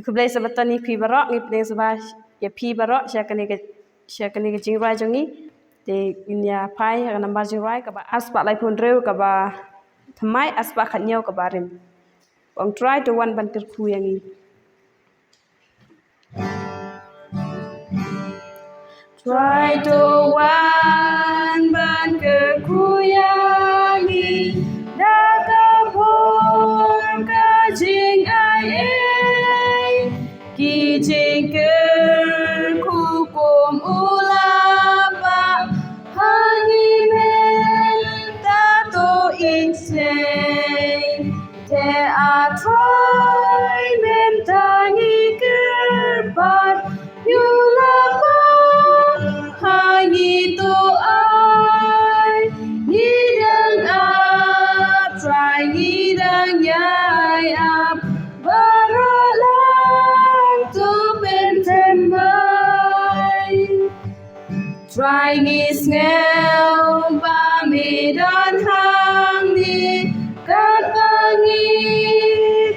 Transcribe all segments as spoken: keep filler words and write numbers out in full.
Khublei Sabaton ïa phi baroh, ngi pdiang sngewbha ïa phi baroh sha kane ka, sha kane ka jingrwai jong ngi. Te ngin ïa phai ha ka nambar jingrwai kaba arspah laiphew hynriew kaba thymmai, arspah khathynñiew kaba rim. Ong Trai to wan ban kyrkhu ïa ngi. Trai to wan ban kyrkhu ïa ngi da ka bor ka jingai ei. Ki jingkyrkhu kum u la pah ha ngi mynta to ïeit sei. Te A Trai mynta ngi kyrpad, ïoh la pah ha ngi to ai. Ngi dang ap Trai, ngi dang ïai ap, baroh lang to pynthymmai. Trai ngi sngew ba me don hangne katba ngi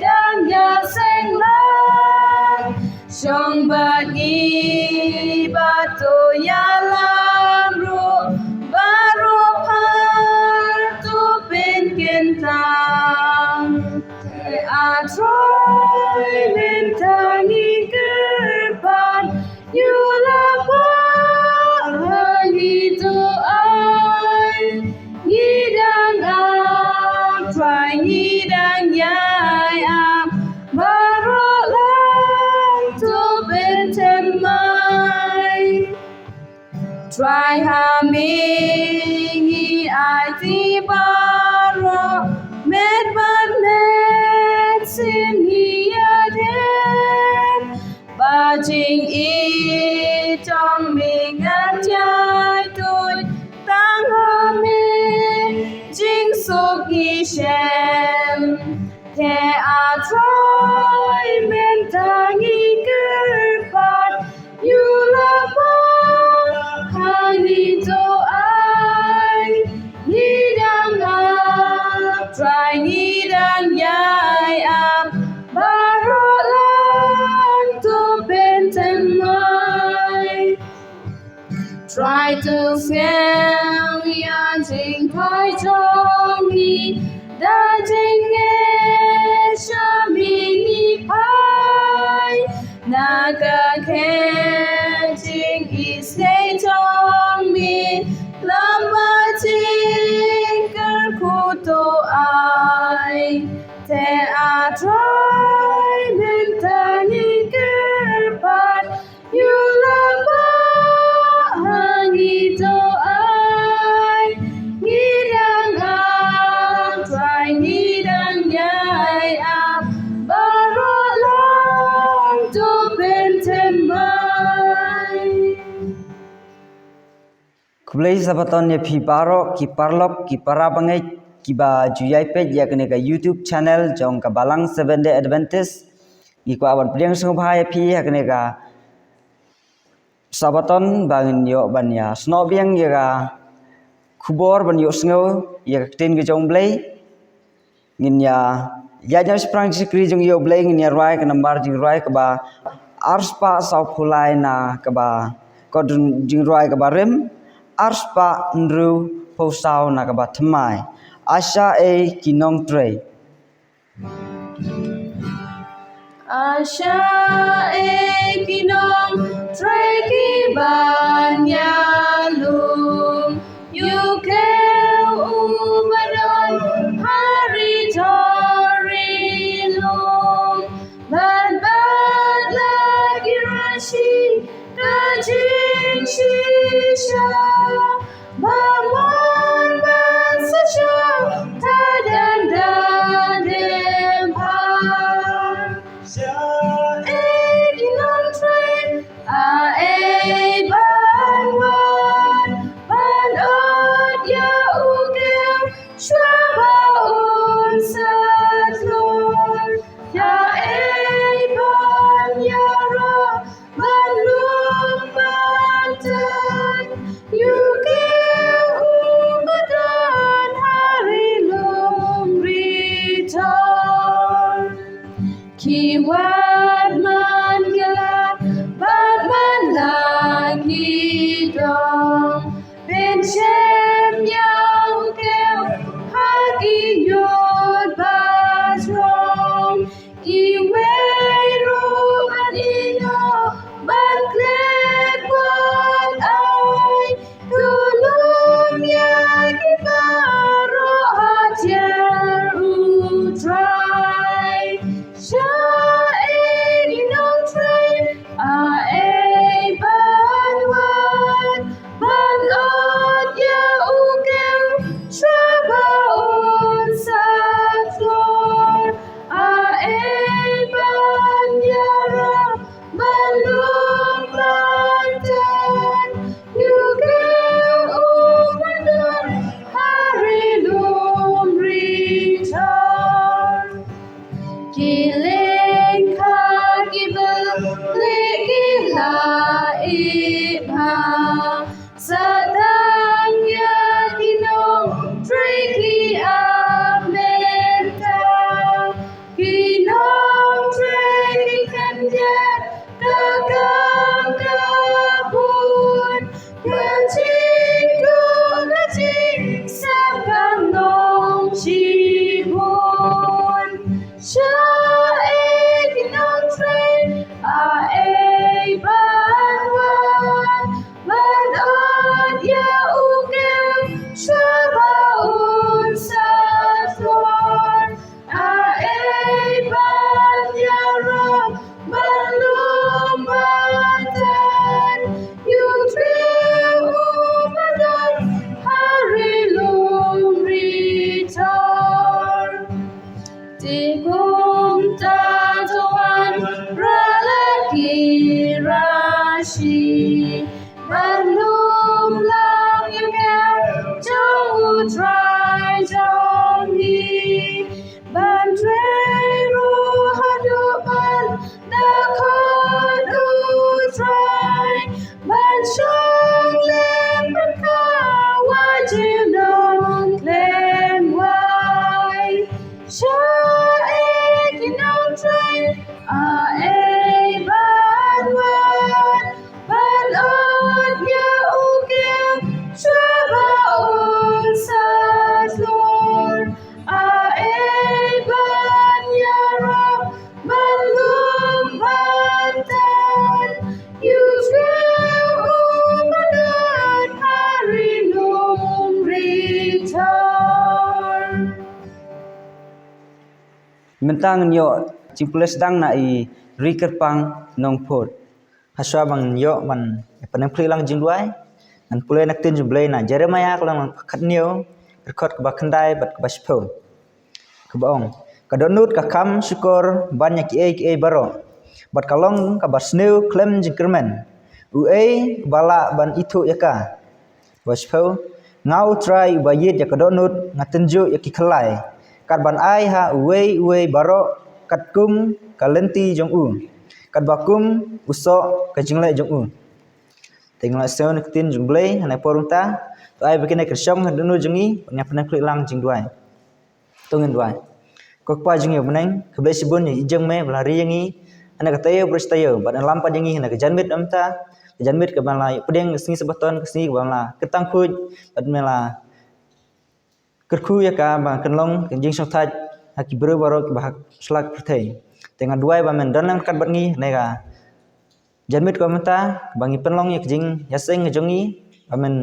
dang ïaseng lang. Shong bad ngi bad to ïalam ruh, baroh pha to pynkyntang. Te A Trai mynta ngi kyrpad, ïoh la pah ha ngi to ai. Ngi dang ap Trai, ngi dang ïai ap, baroh lang to pynthymmai. Trai ha me ngi aiti baroh, met bad mynsiem ngi ïadei. Ba jingïeit jong me ngan ïai tuid, tang ha me jingsuk ngi shem. Te A Trai mynta ngi kyrpad, ïoh la pah ha ngi to ai. Ngi dang ap Trai, ngi dang ïai ap, baroh lang to pynthymmai. Trai to sngewthuh ïa jingkhot jong ngi, da jingngeit sha me ngi phai. Na ka khet jingisynei jong me, lem bad jingkyrkhu to ai. Te A Trai mynta ngi kyrpad, ïoh la pah ha ngi to ai. Ngi dang ap Trai, ngi dang ïai ap, baroh lang to pynthymmai. Khublei Sabaton ïa phi baroh ki paralok, ki para bangeit kiba ju ïai peit ïa kane ka YouTube channel jong ka Balang Seventh Day Adventist. Ngi kwah ban pdiang sngewbha ïa phi ha kane ka Sabaton ba ngin ïoh ban ïa snoh biang ïa ka khubor ban ïoh sngew ïa ka ktien ka jong U Blei. Ngin ïa ïaid noh shaphrang jingshakri jong ïa U Blei, ngin ïa rwai ka nambar jingrwai kaba arspah sawphew lai na kaba kot jingrwai kaba rim, arspah hynriewphew saw na kaba thymmai. Asha ei ki nongtrei. Asha ei ki nongtrei ki ban ïalum ïa u khiew uba don ha ri thor ri lum. Bad bad la ki rashie ka jingshisha. Ba mon ban sa sha ta dang da dang bha. Sha ei ki nongtrei, a ei ban wan ban ot ïa u khiew shuwa ba un sa tlot. Sha ei ban ïaroh ban lum ban tan ïa u khiew Shi ban lum lang ïa ka jong U Trai jong ngi, ban trei ruh haduh ban da khot U Trai, ban shong lem bad ka wah jingdon khlem wai. Shaei ki nongtrei, aei ban wan, ban ot ïa u ker shuwa ba un sa tlot. Aei ban ïarap, ban lum, ban tan ïa u Trai uba don ha ri lum ri thar. Mynta ngin ïoh jingpule sdang na i Ri Kyrpang Nongput. Hashwa ban ïoh ban ïa pynkhlieh lang jingduwai, ngan pule na ka ktien jong U Blei na Jeremiah ka lynnong khathynñiew, dkhot kaba khyndai bad kaba shiphew. Kaba ong, ka dohnud ka kham shukor ban ïa kiei kiei baroh, bad ka long kaba sniew khlem jingkyrmen. Uei ba lah ban ithuh ïa ka? Ba shiphew, nga U Trai uba ïeit ïa ka dohnud, nga tynjuh ïa ki khyllai, kat ban ai ha uwei uwei baroh katkum ka lynti jong u, katba kum u soh ka jingleh jong u. Te ngi la sngew na ka ktien jong U Blei ha kane ka por mynta. To ai ba kine ki kyrshan ha dohnud jong ngi, ban ïa pynkhlieh lang jingduwai. To ngin duwai. Ko Kpa jong ngi uba ha bneng, khublei shibun ïa i jong me ba la ri ïa ngi ha kane ka taïew baroh shi taïew, bad ïalam pat ïa ngi ha kane ka janmiet mynta, ka janmiet kaba la ïa pdiang ka sngi Sabbaton, ka sngi kaba la kyntang khuid, bad me la kyrkhu ïa ka ba kan long ka jingshongthait ha ki briew baroh kiba ha sla ka pyrthei. Te nga duwai ba men don lang ryngkat bad ngi ha kane ka janmiet kaba mynta, ba ngi pynlong ïa ka jingïaseng jong ngi, ba men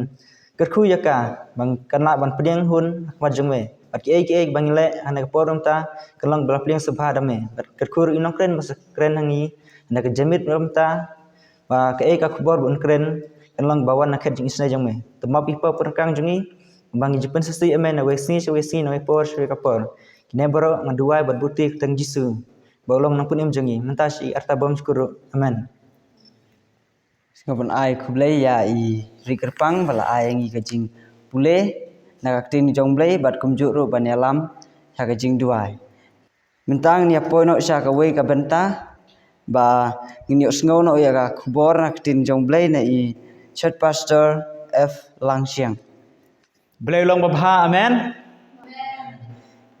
kyrkhu ïa ka ba kan lah ban pdiang hun ha khmat jong me, bad kiei kiei ba ngi leh ha kane ka por mynta kan long ba la pdiang sngewbha da me, bad kyrkhu ruh ïa u nongkren ba sa kren ha ngi ha kane ka janmiet kaba mynta, ba kaei ka khubor ba un kren kan long ba wan na ka khet jingisynei jong me. To map ïa ki paw pyrkhat jong ngi, ba ngi ju pynsngewsih ïa me na kawei ka sngi sha kawei ka sngi, na kawei ka por sha kawei ka por. Kine baroh nga duwai bad bud ïa ka kyrteng Jisu, ba u long u Nongpynim jong ngi mynta shi arta bymjukut ruh. Amen. Nga ban ai khublei ïa i Ri Kyrpang ba la ai ïa ngi ka jingpule na ka ktien jong U Blei, bad kumjuh ruh ban ïalam ha ka jingduwai. Mynta ngin ïa poi noh sha kawei ka bynta ba ngin ïohsngew noh ïa ka khubor na ka ktien jong U Blei na i Church Pastor F Langshiang. Blei u long babha, amen.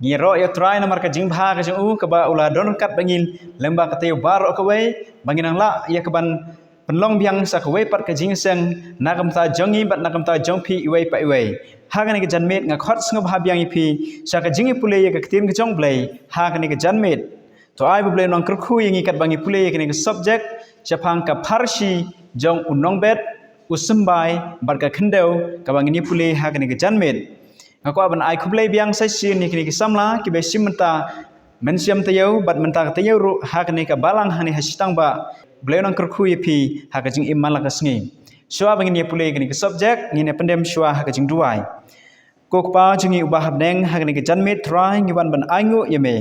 Ngi ïaroh ïa U Trai namar ka jingbha ka jong u, kaba u la don ryngkat bad ngi lyngba ka taïew baroh kawei, ba ngin nang lah ïa ka ban pynlong biang sa kawei pat ka jingïaseng na ka bynta jong ngi bad na ka bynta jong phi iwei pa iwei. Ha kane ka janmiet nga khot sngewbha biang ïa phi sha ka jingïapule ïa ka ktien ka jong U Blei ha kane ka janmiet. To ai ba U Blei un nang kyrkhu ïa ngi katba ngi pule ïa kane ka subject shaphang ka pharshi jong u nongbet, u symbai bad ka khyndew, kaba ngin ïapule ha kane ka janmiet. Nga kwah ban ai khublei biang sa shisien ïa kine ki samla kiba shim mynta mynsiem taïew bad mynta ka taïew ruh ha kane ka balang hangne ha Shitang Bah. Blei un nang kyrkhu ïa phi ha ka jingim man la ka sngi. Shuwa ba ngin ïa pule ïa kane ka subject, ngin ïa pyndem shuwa ha ka jingduwai. Ko Kpa jong ngi uba ha bneng, ha kane ka janmiet Trai ngi wan ban ainguh ïa me.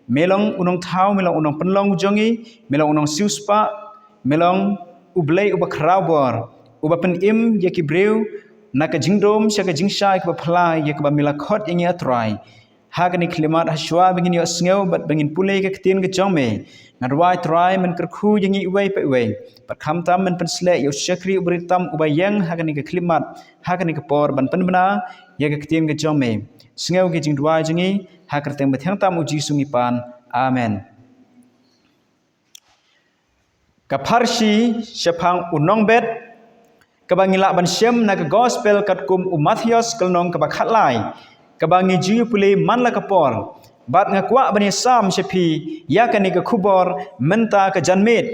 Me long u nongthaw, me long u nongpynlong jong ngi, me long u nongsiewspah, me long U Blei uba khraw bor, uba pynim ïa ki briew na ka jingdum sha ka jingshai kaba phylla ïa kaba me la khot ïa ngi, ah Trai. Ha kane ka khyllipmat, hashwa ba ngin ïohsngew bad ba ngin pule ïa ka ktien ka jong me, nga duwai Trai men kyrkhu ïa ngi iwei pa iwei, bad khamtam men pynshlur ïa u shakri uba rit tam uba ïeng ha kane ka khyllipmat, ha kane ka por ban pynbna ïa ka ktien ka jong me. Sngew ki jingduwai jong ngi ha ka kyrteng bathiang tam u Jisu ngi pan. Amen. Ka pharshi shaphang u nongbet, kaba ngi lah ban shem na ka gospel katkum u Mathaios ka lynnong kaba khatlai, kaba ngi ju pule man la ka por. Bad nga kwah ban ïasam sha phi ïa kane ka khubor mynta ka janmiet.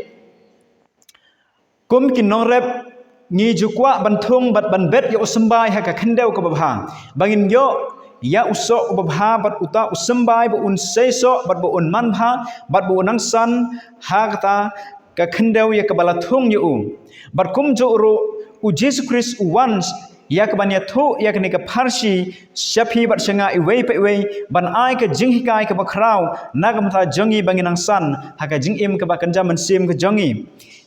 Kum ki nongrep, ngi ju kwah ban thung bad ban bet ïa u symbai ha ka khyndew kaba bha, ba ngin ïoh ïa u soh uba bha bad uta u symbai ba un sei soh bad ba un man bha bad ba un nang san ha kata ka khyndew ïa kaba la thung ïa u. Bad kumjuh ruh u Jisu Khrist u wan ïa kaban ïathuh ïa kane ka pharshi sha phi bad sha nga iwei pa iwei, ban ai ka jinghikai kaba khraw na ka bynta jong ngi ba ngin nang san ha ka jingim kaba kynja mynsiem ka jong ngi.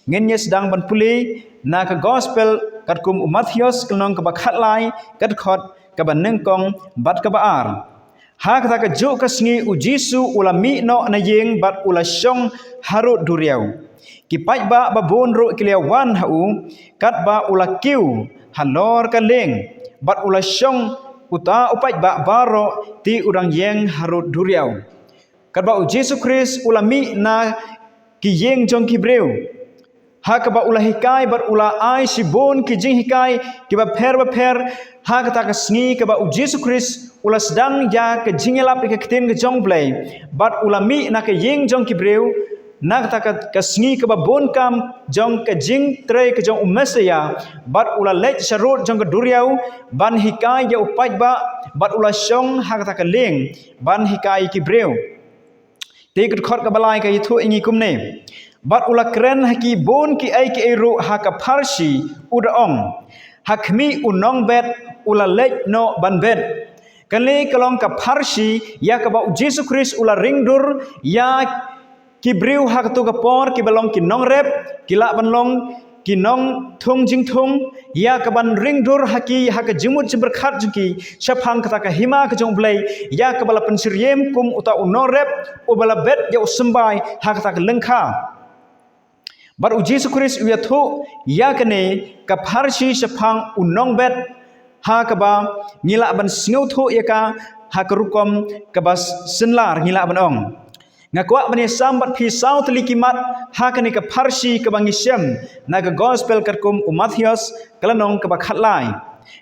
Ngin ïa sdang ban pule na ka gospel katkum u Mathaios ka lynnong kaba khatlai, ka dkhot kaba nyngkong bad kaba ar. Ha kata ka juh ka sngi u Jisu u la mih noh na ïing bad u la shong harud duriaw. Ki paidbah babun ruh ki la wan ha u, katba u la kiew halor ka lieng, bad u la shong uta u paidbah baroh, te u dang ïeng harud duriaw. Katba u Jisu Khrist u la mih na ki ïing jong ki briew, ha kaba u la hikai bad u la ai shibun ki jinghikai kiba pher bapher. Ha kata ka sngi kaba u Jisu Khrist u la sdang ïa ka jingïalap ïa ka ktien ka jong u Blei, bad u la mih na ka ïing jong ki briew, na kata ka, ka sngi kaba bun kam jong ka jingtrei ka jong u Messaïah, bad u la leit sharud jong ka duriaw ban hikai ïa u paidbah, bad u la shong ha kata ka lieng ban hikai ïa ki briew. Te ka dkhot kaba lai ka ïathuh ïa ngi kumne: Bad u la kren ha ki bun kiei kiei ruh ha ka pharshi, u da ong, ha khmih u nongbet u la leit noh ban bet. Kane ka long ka pharshi ïa kaba u Jisu Khrist u la ring dur ïa ki briew ha kato ka por, kiba long ki nongrep, ki lah ban long ki nongthung jingthung, ïa kaban ring dur ha ki ha ka jingmut jingpyrkhat jong ki shaphang kata ka hima ka jong u Blei, ïa kaba la pynsyriem kum uta u nongrep uba la bet ïa u symbai ha kata ka lyngkha. Bad u Jisu Khrist u ïathuh ïa kane ka pharshi shaphang u nongbet, ha kaba ngi lah ban sngewthuh ïa ka ha ka rukom kaba synlar, ngi lah ban ong. Nga kwah ban ïasam bad phi saw tylli ki mat ha kane ka pharshi kaba ngi shem na ka gospel katkum u Mathaios ka lynnong kaba khatlai.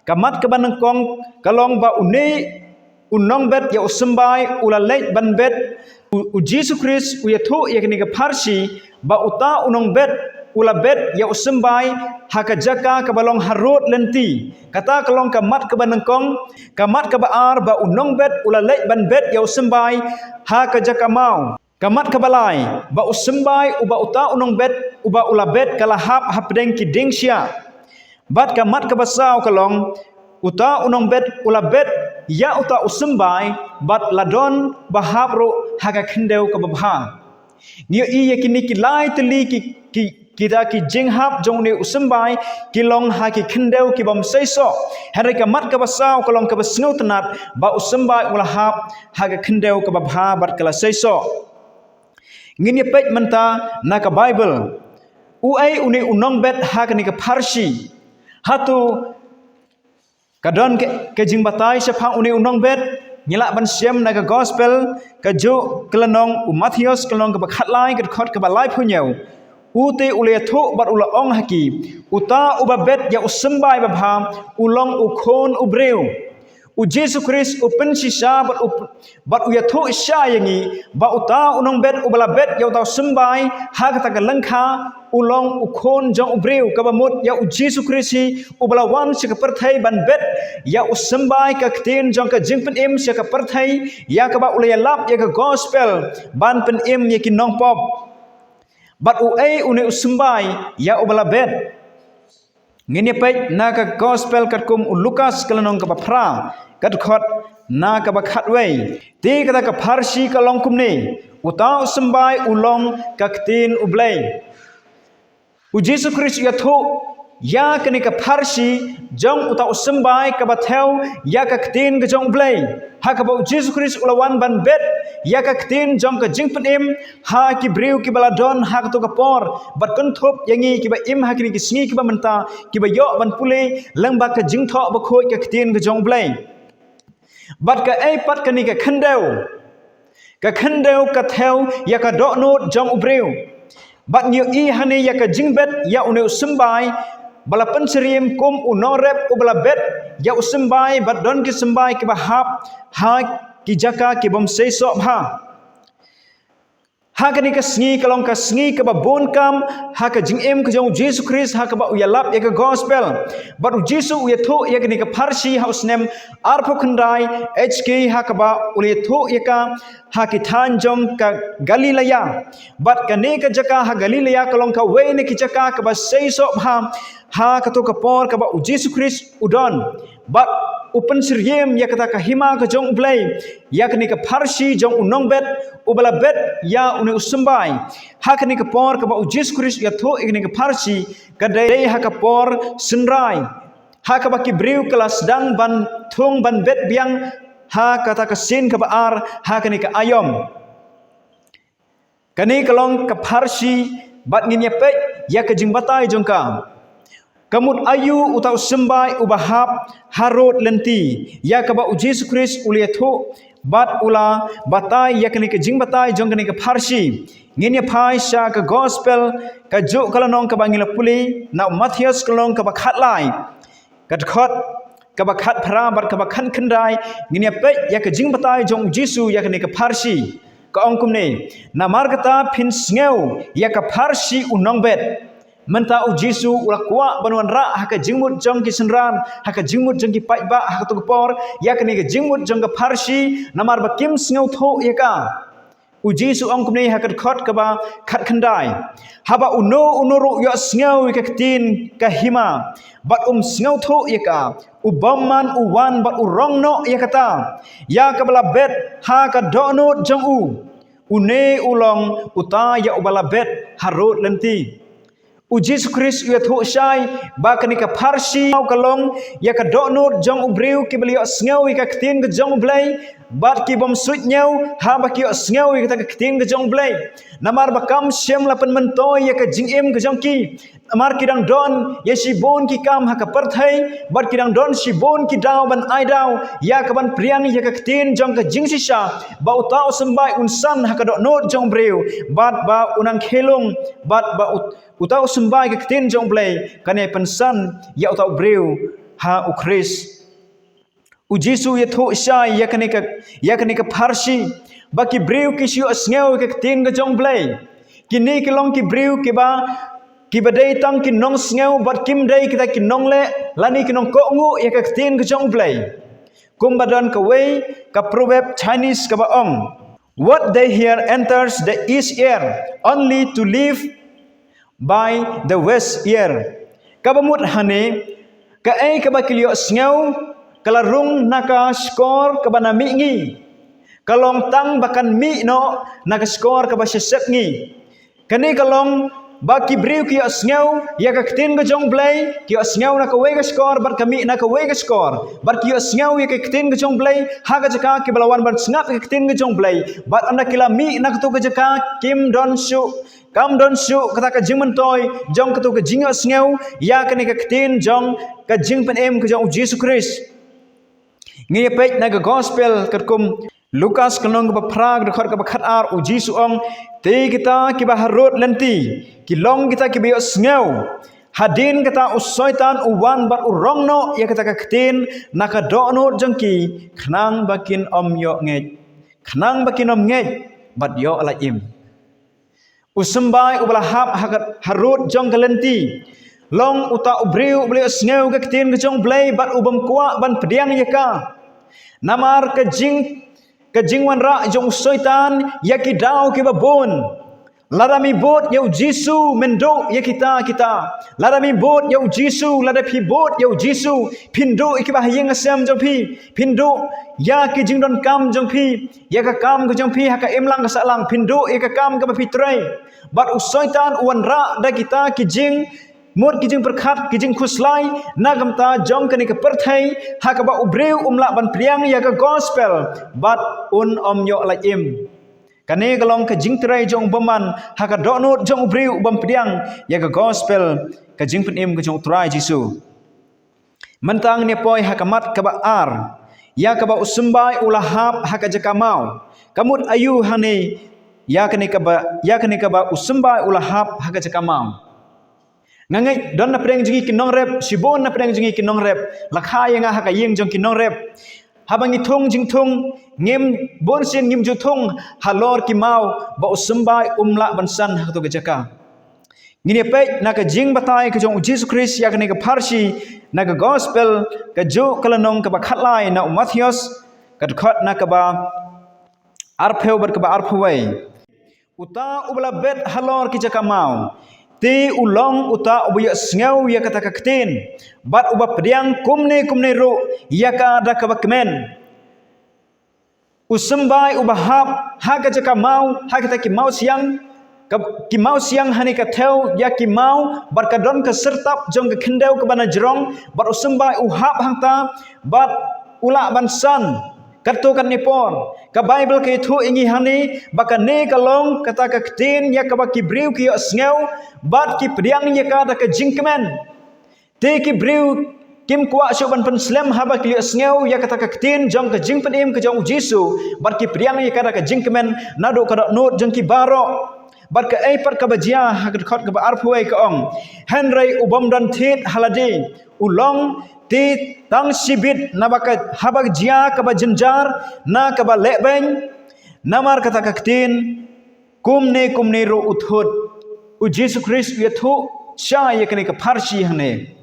Ka mat kaba nyngkong ka long ba une u nongbet ïa u symbai u la leit ban bet. U, u Jisu Khrist u ïathuh ïa kane ka pharshi ba uta u nongbet u la bet ïa u symbai ha ka jaka kaba long harud lynti. Kata ka long ka mat kaba nyngkong. Ka mat kaba ar ba u nongbet u la leit ban bet ïa u symbai ha ka jaka maw. Ka mat kaba lai ba u symbai uba uta u nongbet uba u la bet ka la hap hapdeng ki dieng shiah. Bad ka mat kaba saw ka long, uta u nongbet u la bet ïa uta u symbai, bad la don ba hap ruh ha ka khyndew kaba bha. Ngi ïohi ïa kine ki lai tylli ki, ki, kita ki jinghap jong une u symbai ki long ha ki khyndew ki bym seisoh. Hynrei ka mat kaba saw ka long kaba sngewtynnat ba u symbai u la hap ha ka khyndew kaba bha bad ka la seisoh. Ngin ïa peit mynta na ka Baibl. Uei une u nongbet ha kane ka pharshi? Hato ka don ka, ka jingbatai shaphang une u nongbet? Ngi lah ban shem na ka gospel ka juh ka lynnong u Mathaios ka lynnong kaba khatlai ka dkhot kaba laiphew hynñiew. U te u la ïathuh bad u la ong ha ki, uta uba bet ïa u symbai babha u long u khun u briew. U Jisu Khrist u pynshisha bad u, bad u ïathuh shisha ïa ngi ba uta u nongbet uba la bet ïa uta u symbai ha kata ka lyngkha u long u khun jong u briew, kaba mut ïa u Jisu Khrist hi uba la wan sha ka pyrthei ban bet ïa u symbai, ka ktien jong ka jingpynim sha ka pyrthei, ïa kaba u la ïalap ïa ka gospel ban pynim ïa ki nongpop. Bad uei une u symbai ïa uba la bet? Ngin ïa peit na ka gospel katkum u Lukas ka lynnong kaba phra ka dkhot na kaba khatwei. Te kata ka pharshi ka long kumne: uta u symbai u long ka ktien u Blei. U Jisu Khrist u ïathuh ïa kane ka pharshi jong uta u symbai kaba thew ïa ka ktien ka jong u Blei. Ha kaba u Jisu Khrist u la wan ban bet ïa ka ktien jong ka jingpynim ha ki briew kiba la don ha kato ka por, bad kynthup ïa ngi kiba im ha kine ki sngi kiba mynta, kiba ïoh ban pule lyngba ka jingthoh bakhuid ka ktien ka jong u Blei. Bad kaei pat kane ka khyndew? Ka khyndew ka thew ïa ka dohnud jong u briew. Bad ngi ïohi hangne ïa ka jingbet ïa une u symbai ba la pynsyriem kum u nongrep uba la bet ïa u symbai, bad don ki symbai kiba hap ha ki jaka ki bym seisoh bha. Ha kane ka sngi ka long ka sngi kaba bun kam ha ka jingim ka jong u Jisu Khrist, ha kaba u ïalap ïa ka gospel. Bad u Jisu u ïathuh ïa kane ka pharshi ha u snem arphew khyndai H K, ha kaba u la ïathuh ïa ka ha ki thaiñ jong ka Galilea. Bad kane ka jaka ha Galilea ka long kawei na ki jaka kaba seisoh bha ha kato ka por kaba u Jisu Khrist u don. Bad u pynsyriem ïa kata ka hima ka jong U Blei ïa kane ka pharshi jong u nongbet uba la bet ïa une u symbai. Ha kane ka por kaba U Jisu Khrist u ïathuh ïa kane ka pharshi, ka dei ha ka por synrai, ha kaba ki briew ki la sdang ban thung ban bet biang ha kata ka sien kaba ar ha kane ka aïom. Kane ka long ka pharshi, bad ngin ïa peit ïa ka jingbatai jong ka. Ka mut aïu uta u symbai uba hap harud lynti ïa kaba U Jisu Khrist u la ïathuh bad u la batai ïa kane ka jingbatai jong kane ka pharshi? Ngin ïa phai sha ka gospel, ka juh ka lynnong kaba ngi la pule, na u Mathaios ka lynnong kaba khatlai, ka dkhot kaba khatphra bad kaba khatkhyndai, ngin ïa peit ïa ka jingbatai jong U Jisu ïa kane ka pharshi. Ka ong kumne: Namar kata phin sngew ïa ka pharshi u nongbet. Mynta U Jisu u la kwah ban wanrah ha ka jingmut jong ki synran, ha ka jingmut jong ki paidbah ha kato ka por ïa kane ka jingmut jong ka pharshi, namar ba kim sngewthuh ïa ka. U Jisu u ong kumne ha ka dkhot kaba khatkhyndai: Haba uno uno ruh u ïohsngew ïa ka ktien ka hima bad um sngewthuh ïa ka, u bymman u wan bad u rong noh ïa kata ïa kaba la bet ha ka dohnud jong u, une u long uta ïa uba la bet harud lynti. U Jisu Khrist u ïathuh shai ba kane ka pharshi ka long ïa ka dohnud jong u briew kiba la ïohsngew ïa ka ktien ka jong U Blei bad ki bym suidñiew haba ki ïohsngew ïa kata ka ktien ka jong U Blei. Namar ba kam shym la pynmyntoi ïa ka jingim ka jong ki. Namar ki dang don ïa shibun ki kam ha ka pyrthei bad ki dang don shibun ki daw ban ai daw ïa ka ban pdiang ïa ka ktien jong ka jingshisha, ba uta u symbai un san ha ka dohnud jong u briew, bad ba u nang khie lung, bad ba u uta u symbai ka ktien jong U Blei kan ïai pynsan ïa uta u briew ha U Khrist. U Jisu u ïathuh shai ïa kane ka, ïa kane ka pharshi ba ki briew ki shu ïohsngew ïa ka ktien ka jong U Blei. Kine ki long ki briew kiba, kiba dei tang ki nongsngew bad kim dei kita ki nongleh lane ki nongkohnguh ïa ka ktien ka jong U Blei. Kumba don kawei ka proverb Chinese kaba ong: "What they hear enters the east ear, only to leave by the west ear." Kaba mut hangne, kaei kaba ki la ïohsngew ka la rung na ka shkor kaba na mihngi, ka long tang ba kan mih noh na ka shkor kaba shisep ngi. Kane ka long ba ki briew ki ïohsngew ïa ka ktien ka jong U Blei, ki ïohsngew na kawei ka shkor bad ka mih na kawei ka shkor, bad ki ïohsngew ïa ka ktien ka jong U Blei ha ka jaka kiba la wan ban sngap ïa ka ktien ka jong U Blei, bad ynda ki la mih na kato ka jaka kim don shuh, kam don shuh kata ka jingmyntoi jong kato ka jingïohsngew ïa kane ka ktien jong ka jingpynim ka jong U Jisu Khrist. Ngi ïa peit na ka gospel katkum Lukas ka lynnong kaba phra ka dkhot kaba khatar, U Jisu u ong: "Te kita kiba harud lynti ki long kita kiba ïohsngew, hadien kata u Soitan u wan bad u rong noh ïa kata ka ktien na ka dohnud jong ki, khnang ba kin ym ïoh ngeit, khnang ba kin ym ngeit bad ïoh la im." U symbai uba la hap ha ka, harud jong ka lynti long uta u briew uba la ïohsngew ka ktien ka jong U Blei bad u bym kwah ban pdiang ïa ka. Namar ka jing, ka jingwanrah jong u Soitan ïa ki daw kiba bun. Lada me bud ïa U Jisu, men duh ïa kita kita. Lada me bud ïa U Jisu, lada phi bud ïa U Jisu, phin duh ïa kiba ha ïing ha sem jong phi, phin duh ïa ki jingdonkam jong phi, ïa ka kam ka jong phi ha ka imlang ka sahlang, phin duh ïa ka kam kaba phi trei. Bad u Soitan u wanrah da kita ki jingmut, ki jingpyrkhat, ki jingkhuslai na ka bynta jong kane ka pyrthei, ha kaba u briew um lah ban pdiang ïa ka gospel bad un ym ïoh la im. Kane ka long ka jingtrei jong u bymman ha ka dohnud jong u briew u bym pdiang ïa ka gospel, ka jingpynim ka jong U Trai Jisu. Mynta ngin ïa poi ha ka mat kaba ar, ïa kaba u symbai u la hap ha ka jaka maw. Ka mut aïu hangne ïa kane kaba, ïa kane kaba u symbai u la hap ha ka jaka maw? Nga ngeit don na pdeng jong ngi ki nongrep, shibun na pdeng jong ngi ki nongrep, la kha ïa nga ha ka ïing jong ki nongrep. Haba ngi thung jingthung, ngim, bun sien ngim ju thung halor ki maw ba u symbai um lah ban san ha kato ka jaka. Ngin ïa peit na ka jingbatai ka jong U Jisu Khrist ïa kane ka pharshi na ka gospel, ka juh ka lynnong kaba khatlai na u Mathaios, ka dkhot na kaba arphew bad kaba arphew wei. Uta uba la bet halor ki jaka maw, Te u long uta uba ïohsngew ïa kata ka ktien bad uba pdiang kumne kumne ruh ïa ka da kaba kmen. U symbai uba hap ha ka jaka maw, ha kata ki maw siang, ka, ki maw siang hane ka thew ïa ki maw, bad ka don ka syrtap jong ka khyndew kaba na jrong, bad u symbai u hap hangta, bad u lah ban san. Katto katne por ka Baibl ka ïathuh ïa ngi hangne ba kane ka long kata ka ktien ïa kaba ki briew ki ïohsngew, bad ki pdiang ïa ka da ka jingkmen. Te ki briew kim kwah shuh ban pynslem haba ki ïohsngew ïa kata ka ktien jong ka jingpynim ka jong u Jisu, bad ki pdiang ïa ka da ka jingkmen naduh ka dohnud jong ki baroh. Bad kaei pat kaba jia ha ka dkhot kaba arphew wei ka ong, hynrei u bym don thied ha lade u long, te tang shibit naba ka haba jia kaba jynjar na kaba lehbeiñ, namar kata ka ktien kumne kumne ruh u thut. U Jisu Khrist u ïathuh sha ïa kane ka pharshi hangne.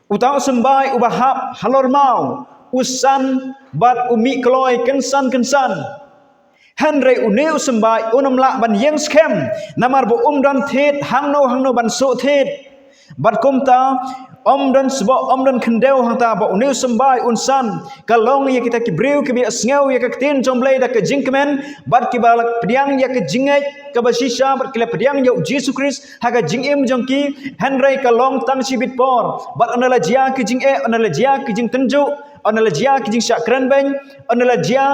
Uta u symbai uba hap halor maw u san bad u mih kloi kynsan kynsan. Hynrei une u symbai un ym lah ban ïeng skhem, namar ba um don thied hangno hangno ban suh thied. Bad kumta um don sboh, um don khyndew hangta ba une u symbai un san. Ka long ïa kita ki briew kiba ïohsngew ïa ka ktien jong U Blei da ka jingkmen, bad kiba la pdiang ïa ka jingngeit kaba shisha, bad ki la pdiang ïa u Jisu Khrist ha ka jingim jong ki. Hynrei ka long tang shibit por, bad ynda la jia ki jingeh, ynda la jia ki jingtynjuh, ynda la jia ki jingshah kren beiñ, ynda la jia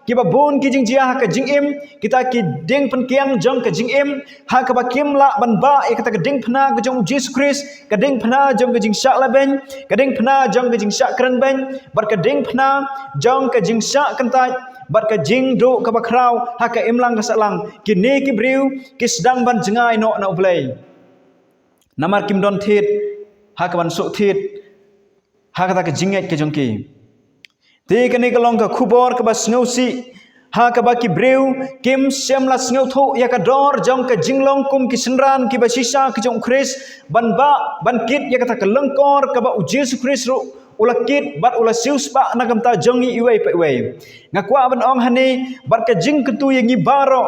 kiba bun ki jingjia ha ka jingim, kita ki diengpyngkiang jong ka jingim, ha kaba kim lah ban bah ïa kata ka diengphna ka jong u Jisu Khrist, ka diengphna jong ka jingshah lehbeiñ, ka diengphna jong ka jingshah kren beiñ, bad ka diengphna jong ka jingshah kyntait, bad ka jingduh kaba khraw ha ka imlang ka sahlang. Kine ki briew ki sdang ban jngai noh na U Blei, namar kim don thied ha kaban suh thied ha kata ka jingngeit ka jong ki. Te kane ka long ka khubor kaba sngewsih ha kaba ki briew kim shym la sngewthuh ïa ka dor jong ka jinglong kum ki synran kiba shisha ki jong u Khrist, ban bah ban kit ïa kata ka lyngkor kaba u Jisu Khrist ruh u la kit bad u la siewspah na ka bynta jong ngi iwei pa iwei. Nga kwah ban ong hangne bad ka jingkyntu ïa ngi baroh,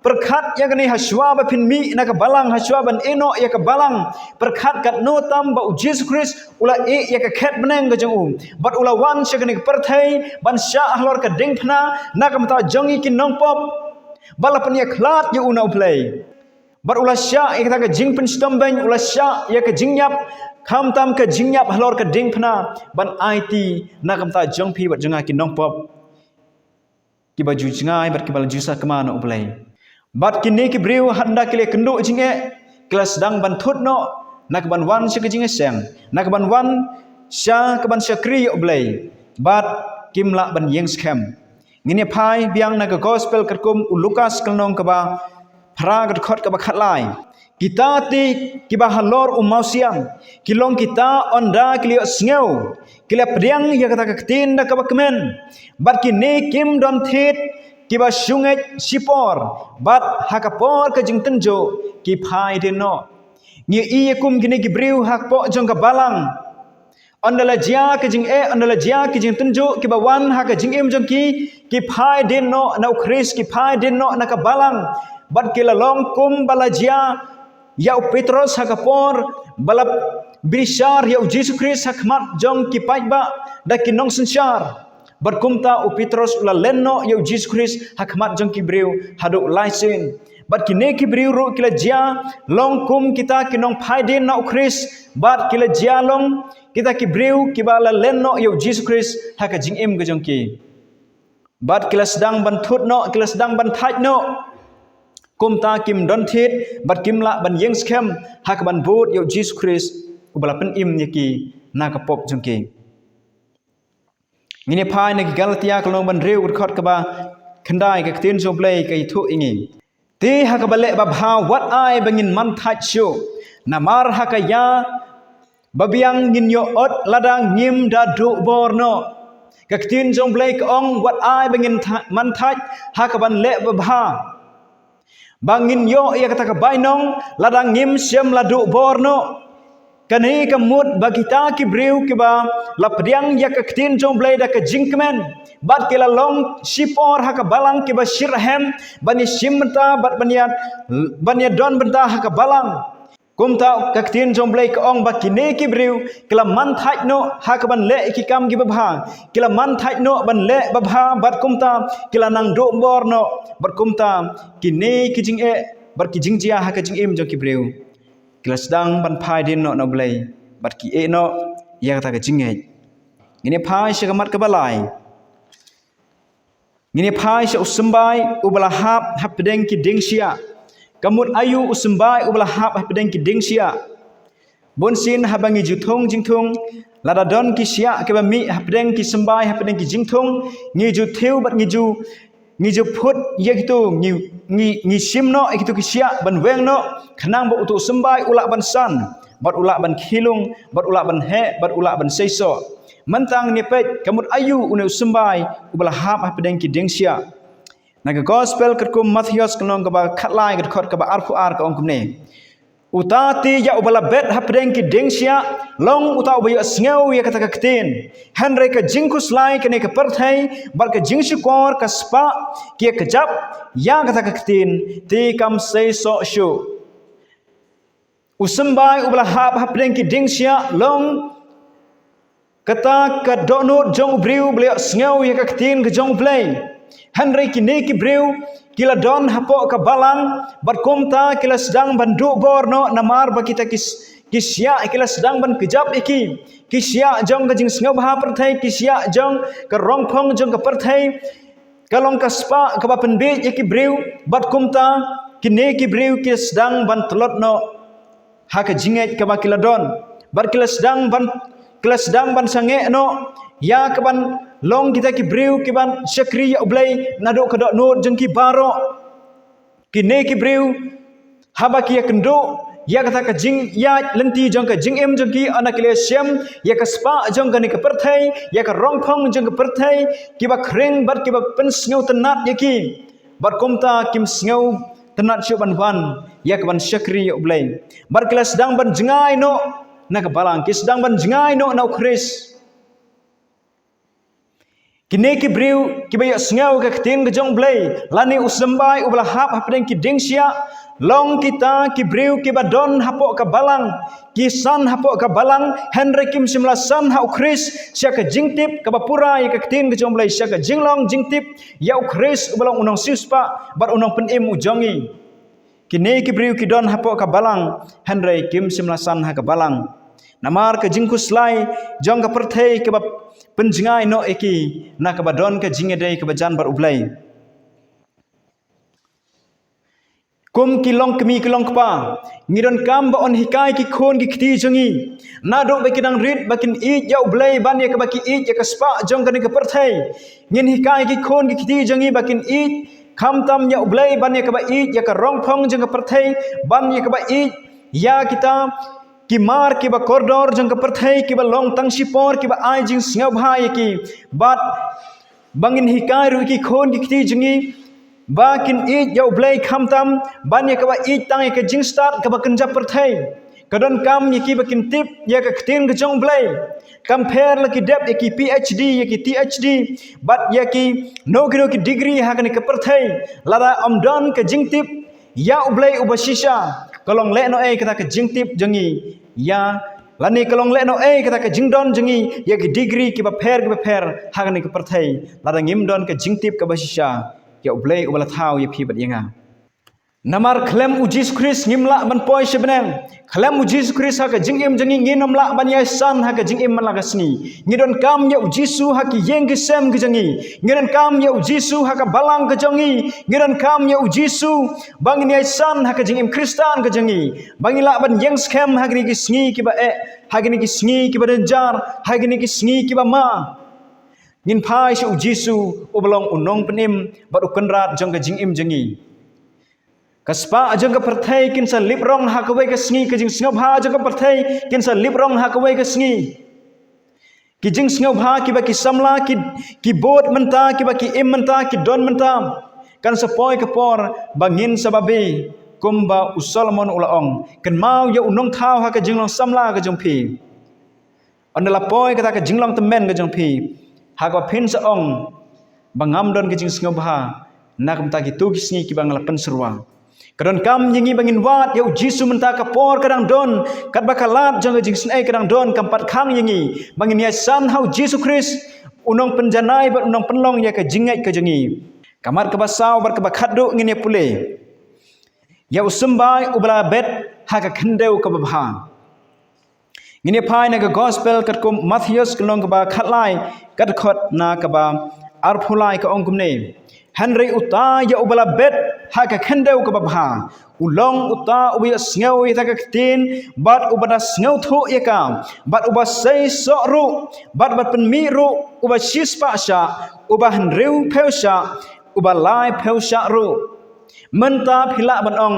pyrkhat ïa kane, hashwa ba phin mih na ka balang, hashwa ban ïeh noh ïa ka balang, pyrkhat katno tam ba u Jisu Khrist u la ïeh ïa ka khet bneng ka jong u, bad u la wan sha kane ka pyrthei ban shah halor ka diengphna na ka bynta jong ngi ki nongpop, bad la pynïakhlad ïa u na U Blei. Bad u la shah ïa kata ka jingpynshitom beiñ, u la shah ïa ka jingïap, khamtam ka jingïap halor ka diengphna, ban aiti na ka bynta jong phi bad jong nga ki nongpop kiba ju jngai bad kiba la ju sakma na U Blei. Bad kine ki briew hadien ba ki la kynduh jingeh, ki la sdang ban thut noh na kaban wan sha ka jingïaseng, na kaban wan sha kaban shakri ïa U Blei, bad kim lah ban ïeng skhem. Ngin ïa phai biang na ka Gospel katkum u Lukas ka lynnong kaba phra, ka dkhot kaba khatlai. Kita te kiba halor u mawsiang ki long kita ynda ki la ïohsngew, ki la pdiang ïa kata ka ktien da kaba kmen, bad kine kim don thied, kiba shu ngeit shipor, bad ha ka por ka jingtynjuh ki phai dien noh. Ngi ïohi ïa kum kine ki briew hapoh jong ka balang, ynda la jia ka jingeh, ynda la jia ki jingtynjuh kiba wan ha ka jingim jong ki, ki phai dien noh na u Khrist, ki phai dien noh na ka balang. Bad ki la long kum ba la jia ïa u Petros ha ka por ba la bishar ïa u Jisu Khrist ha khmat jong ki paidbah da ki nongsynshar. Bad kumta u Petros u la len noh ïa u Jisu Khrist ha khmat jong ki briew haduh lai sien. Bad kine ki briew ruh ki la jia long kum kita ki nongphai dien na u Khrist, bad ki la jia long kita ki briew kiba la len noh ïa u Jisu Khrist ha ka jingim ka jong ki. Bad ki la sdang ban thut noh, ki la sdang ban thait noh. Kumta kim don thied bad kim lah ban ïeng skhem ha kaban bud ïa u Jisu Khrist uba la pynim ïa ki na ka pop jong ki. Ngin ïa phai na ki Galatia ka lynnong ba hynriew, ka dkhot kaba khyndai, ka ktien jong U Blei ka ïathuh ïa ngi. Te ha kaba leh babha, wat ai ba ngin man thait shuh, namar ha ka ïa babiang ngin ïoh ot lada ngim da duh bor noh. Ka ktien jong U Blei ka ong, wat ai ba ngin tha-, man thait ha kaban leh babha, ba ngin ïoh ïa kata ka bainong lada ngim shym la duh bor noh. Kane ka mut ba kita ki briew kiba la pdiang ïa ka ktien jong U Blei da ka jingkmen, bad ki la long shipor ha ka balang, kiba shitrhem ban ïashim bynta bad ban ïa, ban ïadon bynta ha ka balang. Kumta ka ktien jong U Blei ka ong ba kine ki briew ki la man thait noh ha ka ban leh ki kam ki babha, ki la man thait noh ban leh babha, bad kumta ki la nang duh bor noh, bad kumta kine ki jingeh bad ki jingjia ha ka jingim jong ki briew ki la sdang ban phai dien noh na U Blei, bad ki ïeh noh ïa kata ka jingngeit. Ngin ïa phai sha ka mat kaba lai. Ngin ïa phai sha u symbai uba la hap hapdeng ki dieng shiah. Ka mut aïu u symbai uba la hap hapdeng ki dieng shiah? Bun sien haba ngi ju thung jingthung, lada don ki shiah kiba mih hapdeng ki symbai, hapdeng ki jingthung, ngi ju thiew bad ngi ju, ngi ju phut ïa kito, ngi, ngi, ngi shim noh ïa kito ki shiah ban weng noh, khnang ba uto u symbai u lah ban san, bad u lah ban khie lung, bad u lah ban heh, bad u lah ban seisoh. Mynta ngin ïa peit ka mut aïu une u symbai uba la hap hapdeng ki dieng shiah. Na ka Gospel katkum u Mathaios, ka lynnong kaba khatlai, ka dkhot kaba arphew ar, ka ong kumne: Uta te ïa uba la bet hapdeng ki dieng shiah long uta uba ïohsngew ïa kata ka ktien, hynrei ka jingkhuslai kane ka pyrthei bad ka jingshukor ka spah ki ïa kjap ïa kata ka ktien, te kam seisoh shuh. U symbai uba la hap hapdeng ki dieng shiah long kata ka dohnud jong u briew ba la ïohsngew ïa ka ktien ka jong U Blei. Hynrei kine ki briew ki la don hapoh ka balang, bad kumta ki la sdang ban duh bor noh, namar ba kita ki s-, ki shiah ki la sdang ban kjap ïa ki, ki shiah jong ka jingsngewbha pyrthei, ki shiah jong ka rongphong jong ka pyrthei, ka long ka spah kaba pynbiej ïa ki briew, bad kumta kine ki briew ki sdang ban tlot noh ha ka jingngeit kaba ki la don, bad ki la sdang ban, ki la sdang ban sangeh noh ïa ka ban long kita ki briew ki ban shakri ïa U Blei naduh ka dohnud jong ki baroh. Kine ki briew, haba ki ïakynduh ïa kata ka jingïaid lynti jong ka jingim jong ki, ynda ki la shem ïa ka spah jong kane ka pyrthei, ïa ka rongphong jong ka pyrthei, kiba khring bad kiba pynsngewtynnat ïa ki, bad kumta kim sngewtynnat shuh ban wan ïa ka ban shakri ïa U Blei, bad ki la sdang ban jngai noh na ka balang, ki sdang ban jngai noh na U Khrist. Kine ki briew kiba ïohsngew ka ktien ka jong U Blei, lane u symbai uba la hap hapdeng ki dieng shiah, long kita ki briew kiba don hapoh ka balang, ki san hapoh ka balang, hynrei kim shym la san ha U Khrist sha ka jingtip kaba pura ïa ka ktien ka jong U Blei, sha ka jinglong jingtip ïa U Khrist uba long u nongsiewspah bad u nongpynim u jong ngi. Kine ki briew ki don hapoh ka balang, hynrei kim shym la san ha ka balang, namar ka jingkhuslai jong ka pyrthei kaba pynjngai noh ïa ki na kaba don ka jingïadei kaba jan bad U Blei. Kum ki longkmie ki longkpa, ngi donkam ban hikai ki khun ki kti jong ngi, naduh ba ki dang rit, ba kin ïeit ïa U Blei ban ïa kaba ki ïeit ïa ka spah jong kane ka pyrthei. Ngin hikai ki khun ki kti jong ngi ba kin ïeit, khamtam ïa U Blei ban ïa kaba ïeit ïa ka rongphong jong ka pyrthei, ban ïa kaba ïeit ïa kita ki mar kiba kordor jong ka pyrthei, kiba long tang shipor, kiba ai jingsngewbha ïa ki. Bad ba ngin hikai ruh ïa ki khun ki kti jong ngi ba kin ïeit ïa U Blei, khamtam ban ïa kaba ïeit tang ïa ka jingstad kaba kynja pyrthei. Ka donkam ïa ki ba kin tip ïa ka ktien ka jong U Blei. Kam pher la ki dep ïa ki P H D, ïa ki T H D, bad ïa kino kino ki degree ha kane ka pyrthei, lada ym don ka jingtip ïa U Blei uba shisha, ka long lehnohei kata ka jingtip jong ngi ïa, lane ka long lehnohei kata ka jingdon jong ngi ïa ki degree kiba pher kiba pher ha kane ka pyrthei, lada ngim don ka jingtip kaba shisha ïa U Blei uba la thaw ïa phi bad ïa nga. Namar khlem U Jisu Khrist ngim lah ban poi sha bneng. Khlem U Jisu Khrist ha ka jingim jong ngi, ngin ym lah ban ïai san ha ka jingim man la ka sngi. Ngi donkam ïa U Jisu ha ki ïing ki sem ki jong ngi. Ngi donkam ïa U Jisu ha ka balang ka jong ngi. Ngi donkam ïa U Jisu ba ngin ïai san ha ka jingim Khristan ka jong ngi, ba ngin lah ban ïeng skhem ha kine ki sngi kiba eh, ha kine ki sngi kiba jynjar, ha kine ki sngi kiba ma. Ngin phai sha U Jisu uba long u nongpynim bad u kynrad jong ka jingim jong ngi. Ka spah jong ka pyrthei kin sa lip rong ha kawei ka sngi, ka jingsngewbha jong ka pyrthei kin sa lip rong ha kawei ka sngi. Ki jingsngewbha kiba ki samla ki, ki bud mynta, kiba ki im mynta, ki don mynta, kan sa poi ka por ba ngin sa babe, kumba u Solomon u la ong. Kynmaw ïa u nongthaw ha ka jinglong samla ka jong phi. Ynda la poi kata ka jinglong tymmen ka jong phi, ha kaba phin sa ong ba ngam don ka jingsngewbha na ka bynta kito ki sngi kiba nga la pynsyrwa. Ka donkam ïa ngi ba ngin wad ïa u Jisu mynta ka por ka dang don, katba ka lad jong ka jingsnei ka dang don, kam pat khang ïa ngi ba ngin ïasan ha u Jisu Khrist, u nongpynjanai bad u nongpynlong ïa ka jingngeit ka jong ngi. Ka mat kaba saw bad kaba khatduh ngin ïa pule ïa u symbai uba la bet ha ka khyndew kaba bha. Ngin ïa phai na ka gospel katkum u Mathaios ka lynnong kaba khatlai, ka dkhot na kaba arphew lai, ka ong kumne: Hynrei uta ïa uba la bet ha ka khyndew kaba bha, u long uta uba ïohsngew ïa kata ka ktien, bad uba da sngewthuh ïa ka, bad uba sei soh ruh, bad uba pynmih ruh, uba shispah shah, uba hynriewphew shah, uba laiphew shah ruh. Mynta phi lah ban ong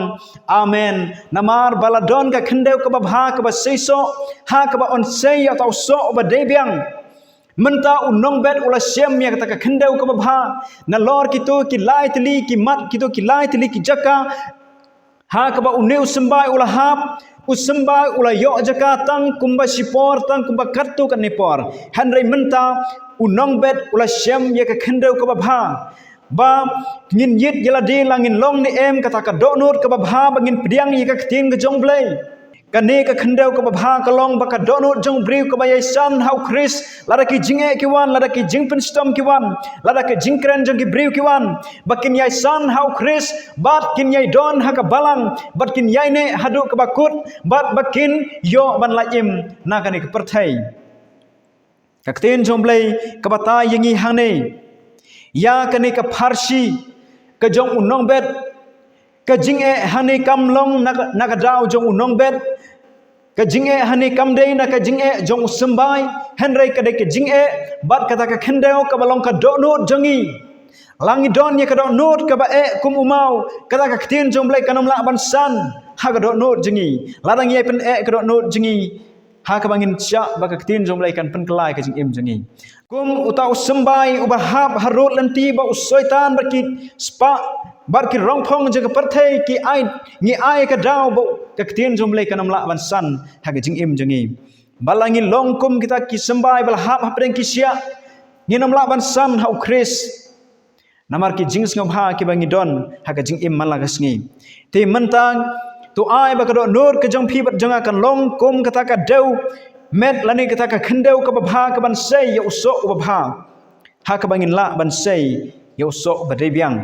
amen, namar ba la don ka khyndew kaba bha kaba sei soh ha kaba yn sei ïa uta u soh uba dei biang. Mynta u nongbet u la shem ïa kata ka khyndew kaba bha. Nalor kito ki lai tylli ki mat, kito ki lai tylli ki jaka, ha kaba une u symbai u la hap, u symbai u la ïoh jaka tang kumba shipor, tang kumba katto katne por. Hynrei mynta u nongbet u la shem ïa ka khyndew kaba bha, ba ngin ïit ïa lade la ngin long ne em kata ka dohnud kaba bha ba ngin pdiang ïa ka ktien ka jong U Blei. Kane ka khyndew kaba bha ka long ba ka dohnud jong u briew kaba ïasan ha u Khrist, lada ki jingeh ki wan, lada ki jingpynshitom ki wan, lada ki jingkren jong ki briew ki wan, ba kin ïasan ha u Khrist bad kin ïai don ha ka balang, bad kin ïaineh haduh kaba kut, bad ba kin ïoh ban lait im na kane ka pyrthei. Ka ktien jong U Blei ka batai ïa ngi hangne, ïa kane ka pharshi ka jong u nongbet. Ka jingeh hangne kam long na ka, na ka daw jong u nongbet. Ka jingeh hangne kam dei na ka jingeh jong u symbai, hynrei ka dei ka jingeh bad kata ka khyndew kaba long ka dohnud jong ngi. La ngi don ïa ka dohnud kaba eh kum u maw, kata ka ktien jong U Blei kan ym lah ban san ha ka dohnud jong ngi. Lada ngi ïai pyneh ka dohnud jong ngi ha kaba ngin shah ba ka ktien jong U Blei kan pynkylla ïa ka jingim jong ngi. Kum uta u symbai uba hap harud lynti ba u Soitan bad ki spah bad ki rongphong jong ka pyrthei ki ai, ngi ai ka daw ba ka ktien jong U Blei kan ym lah ban san ha ka jingim jong ngi. Ba la ngi long kum kita ki symbai ba la hap hapdeng ki shiah, ngin ym lah ban san ha u Khrist. Namar ki jingsngewbha kiba ngi don ha ka jingim man la ka sngi. Te mynta to ai ba ka dohnud ka jong phi bad jong nga kan long kum kata ka dewmet lane kata ka khyndew kaba bha kaban sei ïa u soh uba bha, ha kaba ngin lah ban sei ïa u soh uba dei biang.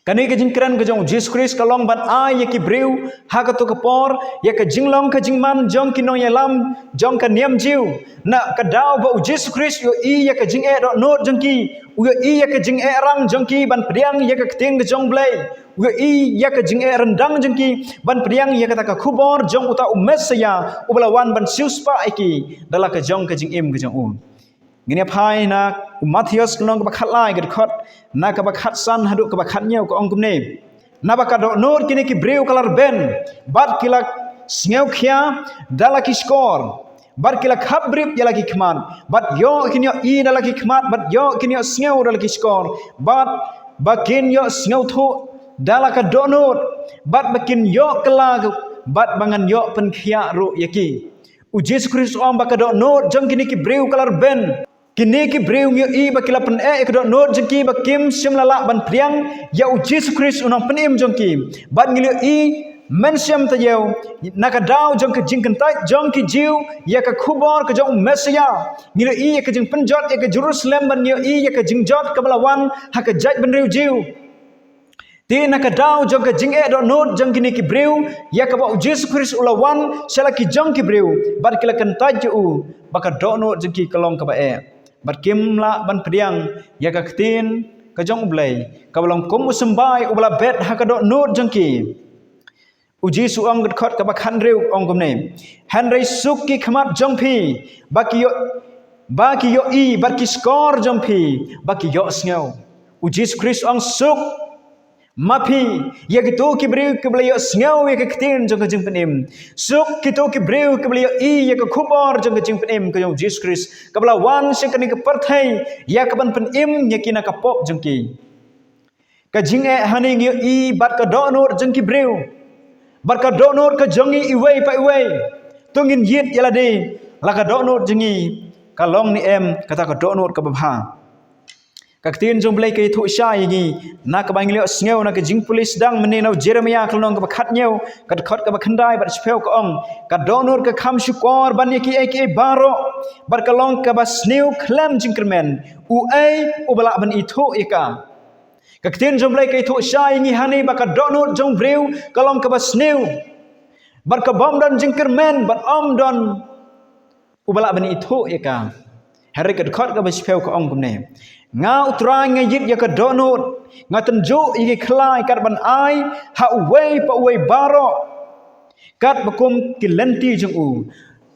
Kane ka jingkren ka jong u Jisu Khrist ka long ban ai ïa ki briew ha kato ka por ïa ka jinglong ka jingman jong ki nongïalam jong ka niam Jiw. Na ka daw ba u Jisu Khrist u ïohi ïa ka jingeh dohnud jong ki, u ïohi ïa ka jingehrang jong ki ban pdiang ïa ka ktien ka jong U Blei, u ïohi ïa ka jingeh ryndang jong ki ban pdiang ïa kata ka khubor jong uta u Messaïah uba la wan ban siewspah ïa ki da la ka jong ka jingim ka jong u. Ngin ïa phai na u Mathaios ka lynnong kaba khatlai, ka dkhot na kaba khatsan haduh kaba khathynñiew, ka ong kumne: Naba ka dohnud kine ki briew ka la rben, bad ki la sngewkhia da la ki shkor, bad ki la khapbrip ïa la ki khmat, bad ïoh kin ïohi da la ki khmat, bad ïoh kin ïohsngew da la ki shkor, bad ba kin ïohsngewthuh da la ka dohnud, bad ba kin ïoh kylla, bad ba ngan ïoh pynkhiah ruh ïa ki. U Jisu Khrist u ong ba ka dohnud jong kine ki briew ka la rben. Kine ki briew ngi ïohi ba ki la pyneh ïa ka dohnud jong ki ba kim shym la lah ban pdiang ïa u Jisu Khrist u nongpynim jong ki. Bad ngi ïohi mynshem taïew na ka daw jong ka jingkyntait jong ki Jiw ïa ka khubor ka jong u Messaïah. Ngi ïohi ïa ka jingpynjot ïa ka Jerusalem bad ngi ïohi ïa ka jingjot kaba la wan ha ka jaitbynriew Jiw. Te na ka daw jong ka jingeh dohnud jong kine ki briew ïa kaba u Jisu Khrist u la wan sha la ki jong ki briew, bad ki la kyntait ïa u ba ka dohnud jong ki ka long kaba eh, bad kim lah ban pdiang ïa ka ktien ka jong U Blei, kaba long kum u symbai uba la bet ha ka dohnud jong ki. U Jisu u ong, ka dkhot kaba khathynriew, u ong kumne: Hynrei suk ki khmat jong phi ba ki ïoh, ba ki ïohi, bad ki shkor jong phi ba ki ïohsngew. U Jisu Khrist u ong suk ma phi ïa kito ki briew kiba la ïohsngew ïa ka ktien jong ka jingpynim. Suk kito ki briew kiba la ïohi ïa ka khubor jong ka jingpynim ka jong u Jisu Khrist, kaba la wan sha kane ka pyrthei ïa kaban pynim ïa ki na ka pop jong ki. Ka jingeh hangne ngi ïohi bad ka dohnud jong ki briew, bad ka dohnud ka jong ngi iwei pa iwei. To ngin ïit ïa lade, la ka dohnud jong ngi ka long ne em kata ka dohnud kaba bha. Ka ktien jong U Blei ka ïathuh shai ïa ngi, na kaba ngi la sngew na ka jingpule sdang mynne na u Jeremiah ka lynnong kaba khathynñiew, ka dkhot kaba khyndai bad shiphew ka ong: Ka dohnud ka kham shukor ban ïa kiei kiei baroh, bad ka long kaba sniew khlem jingkyrmen. Uei uba lah ban ithuh ïa ka? Ka ktien jong U Blei ka ïathuh shai ïa ngi hangne ba ka dohnud jong u briew ka long kaba sniew, bad ka bym don jingkyrmen, bad ym don uba lah ban ithuh ïa ka. Hynrei ka dkhot kaba shiphew ka ong kumne: Nga U Trai nga ïit ïa ka dohnud, nga tynjuh ïa ki khlai kat ban ai ha uwei pa uwei baroh, kat ba kum ki lynti jong u,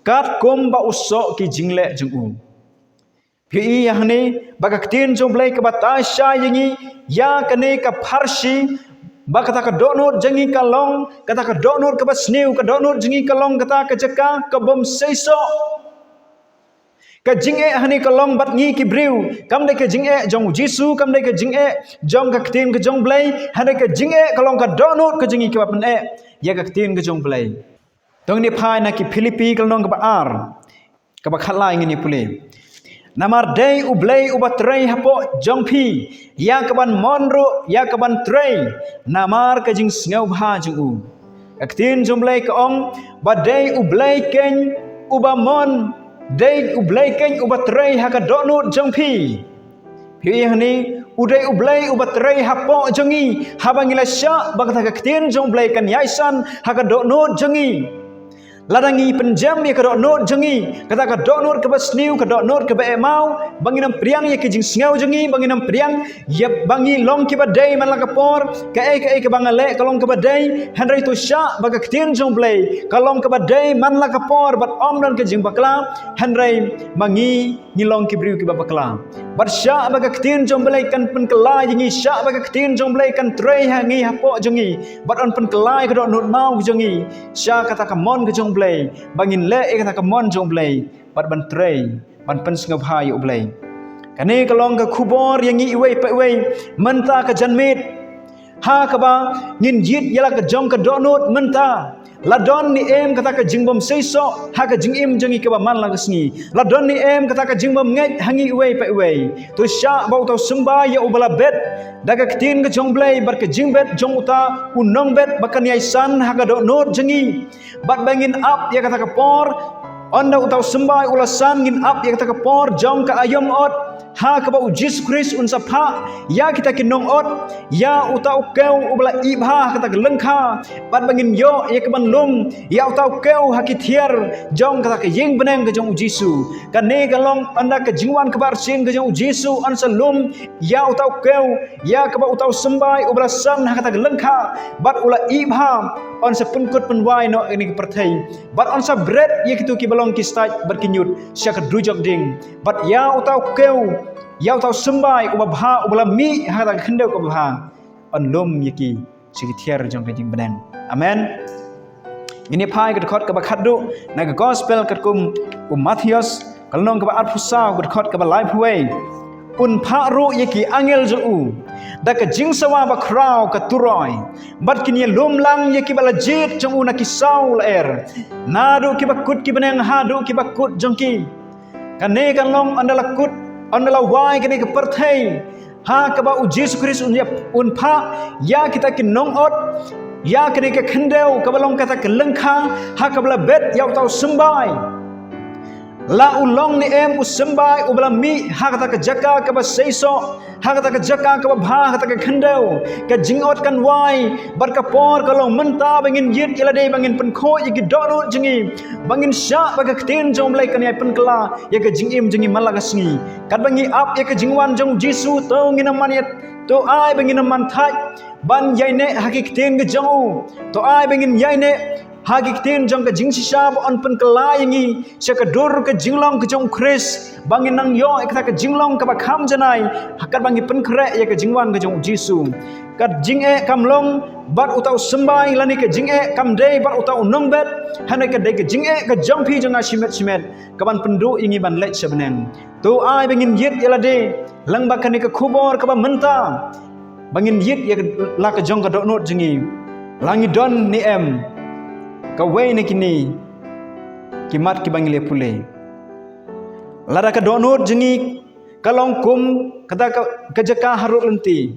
kat kumba u soh ki jingleh jong u. Phi ïohi hangne ba ka ktien jong U Blei ka batai shai ïa ngi ïa kane ka pharshi, ba kata ka dohnud jong ngi ka long kata ka dohnud kaba sniew, ka dohnud jong ngi ka long kata ka jaka ka bym seisoh. Ka jingeh hangne ka long bad ngi ki briew, kam dei ka jingeh jong U Jisu, kam dei ka jingeh jong ka ktien ka jong U Blei, hynrei ka jingeh ka long ka dohnud ka jong ngi kaba pyneh ïa ka ktien ka jong U Blei. To ngin ïa phai na ki Philippi ka lynnong kaba ar, kaba khatlai ngin ïa pule: Namar dei U Blei uba trei hapoh jong phi ïa kaban mon ruh ïa kaban trei namar ka jingsngewbha jong u. Ka ktien jong U Blei ka ong ba dei U Blei keiñ uba mon, dei U Blei keiñ uba trei ha ka dohnud jong phi. Phi ïohi hangne, u dei U Blei uba trei hapoh jong ngi, haba ngi la shah ba kata ka ktien jong U Blei kan ïaishah ha ka dohnud jong ngi. Lada ngi pynjem ïa ka dohnud jong ngi, kata ka dohnud kaba sniew, ka dohnud kaba eh maw, ba ngin ym pdiang ïa ki jingsngew jong ngi, ba ngin ym pdiang ïa ba ngi long kiba dei man la ka por, kaei kaei kaba nga leh ka long kaba dei, hynrei to shah ba ka ktien jong U Blei ka long kaba dei man la ka por, bad ym don ka jingbakla, hynrei ma ngi ngi long ki briew kiba bakla. Bad shah ba ka ktien jong U Blei kan pynkylla ïa ngi, shah ba ka ktien jong U Blei kan trei ha ngi hapoh jong ngi, bad yn pynkylla ïa ka dohnud maw ka jong ngi sha kata ka mon ka jong U Blei, ba ngin leh ïa kata ka mon jong U Blei, bad ban trei ban pynsngewbha ïa U Blei. Kane ka long ka khubor ïa ngi iwei pa iwei mynta ka janmiet, ha kaba ngin ïit ïa la ka jong ka dohnud mynta. La don ne em kata ka jingbymseisoh ha ka jingim jong ngi kaba man la ka sngi? La don ne em kata ka jingbymngeit ha ngi iwei pa iwei? To shah ba uta u symbai ïa uba la bet da ka ktien ka jong U Blei bad ka jingbet jong uta u nongbet ba kan ïaishah ha ka dohnud jong ngi, bad ba ngin ap ïa kata ka por, ynda uta u symbai u la san, ngin ap ïa kata ka por jong ka aïom ot, ha kaba U Jisu Khrist un sa phah ïa kita ki nongot, ïa uta u kew uba la ih bha ha kata ka lyngkha, bad ba ngin ïoh ïa kaban lum ïa uta u kew ha ki thiar jong kata ka ïing bneng ka jong U Jisu. Kane ka long ynda ka jingwan kaba arsien ka jong U Jisu yn sa lum ïa uta u kew, ïa kaba uta u symbai uba la san ha kata ka lyngkha bad u la ih bha yn sa pynkut pynwai noh ïa kane ka pyrthei, bad yn sa bret ïa kito kiba long ki stait bad ki ñiut sha ka dujok ding, bad ïa uta u kew, ïa uta u symbai uba bha uba la mih ha kata ka khyndew kaba bha, yn lum ïa ki sha ki thiar jong ka ïing bneng. Amen. Ngin ïa phai ka dkhot kaba khatduh na ka gospel katkum u Mathaios, ka lynnong kaba arphew saw, ka dkhot kaba laiphew wei: Un phah ruh ïa ki angel jong u da ka jingsawa bakhraw ka turoi, bad kin ïalum lang ïa kiba la jied jong u na ki saw lyer, naduh kiba kut ki bneng haduh kiba kut jong ki. Kane kan long ynda la kut, ynda la wai kane ka pyrthei, ha kaba U Jisu Khrist un ïa, un phah ïa kita ki nongot, ïa kane ka khyndew kaba long kata ka lyngkha, ha kaba la bet ïa uta u symbai. La u long ne em u symbai uba la mih ha kata ka jaka kaba seisoh, ha kata ka jaka kaba bha, ha kata ka khyndew? Ka jingot kan wai, bad ka por ka long mynta ba ngin ïit ïa lade, ba ngin pynkhuid ïa ki dohnud jong ngi, ba ngin shah ba ka ktien jong U Blei kan ïai pynkylla ïa ka jingim jong ngi man la ka sngi. Katba ngi ap ïa ka jingwan jong U Jisu, to ngin ym man ïa, to ai ba ngin ym man thait ban ïaineh ha ki ktien ka jong u. To ai ba ngin ïaineh ha ki ktien jong ka jingshisha ba yn pynkylla ïa ngi sha ka dur ka jinglong ka jong U Khrist, ba ngin nang ïoh ïa kata ka jinglong kaba kham janai, ha katba ngi pynkhreh ïa ka jingwan ka jong U Jisu. Ka jingeh kam long bad uta u symbai, lane ka jingeh kam dei bad uta u nongbet, hynrei ka dei ka jingeh ka jong phi jong nga shimet shimet, kaban pynduh ïa ngi ban leit sha bneng. To ai ba ngin ïit ïa lade lyngba kane ka khubor kaba mynta, ba ngin ïit ïa la ka jong ka dohnud jong ngi, la ngi don ne em kawei na kine ki mat kiba ngi la pule. Lada ka dohnud jong ngi ka long kum kata ka, ka jaka harud lynti.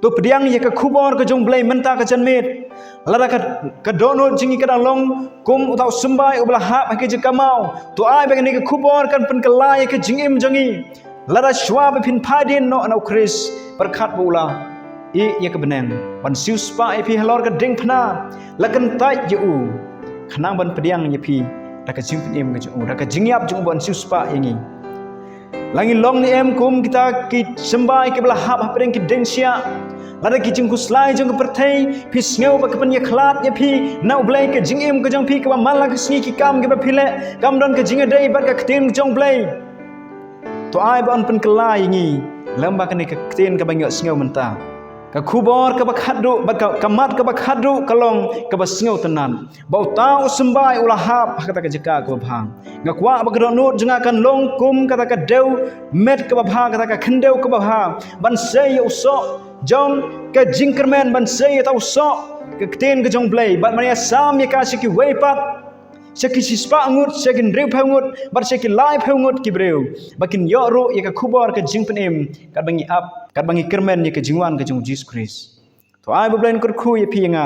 To pdiang ïa ka khubor ka jong U Blei mynta ka janmiet. Lada ka, ka dohnud jong ngi ka dang long kum uta u symbai uba la hap ha ka jaka maw, to ai ba kane ka khubor kan pynkylla ïa ka jingim jong ngi. Lada shuwa ba phin phai dien noh na U Khrist, pyrkhat ba u la ïeh ïa ka bneng ban siewspah ïa phi halor ka diengphna. La kyntait ïa u khnang ban pdiang ïa phi da ka jingpynim ka jong u, da ka jingïap jong u ban siewspah ïa ngi. La ngi long ne em kum kita ki symbai kiba la hap hapdeng ki dieng shiah? Lada ki jingkhuslai jong ka pyrthei, phi sngew ba ka pynïakhlad ïa phi na U Blei ka jingim ka jong phi kaba man la ka sngi, ki kam kiba phi leh kam don ka jingïadei bad ka ktien ka jong U Blei. To ai ba un pynkylla ïa ngi lem bad kane ka ktien kaba ngi ïohsngew mynta. Ka khubor kaba khatduh, bad ka, ka mat kaba khatduh ka long kaba sngewtynnat ba uta u symbai u la hap ha kata ka jaka kaba bha. Nga kwah ba ka dohnud jong nga kan long kum kata ka dew met kaba bha, kata ka khyndew kaba bha, ban sei ïa u soh jong ka jingkyrmen, ban sei ïa uta u soh ka ktien ka jong U Blei, bad ban ïasam ïa ka sha kiwei pat, sha ki shispah ngut, sha ki hynriewphew ngut, bad sha ki laiphew ngut ki briew, ba kin ïoh ruh ïa ka khubor ka jingpynim katba ngi ap, katba ngi kyrmen ïa ka jingwan ka jong U Jisu Khrist. To ai ba U Blei un kyrkhu ïa phi ïa nga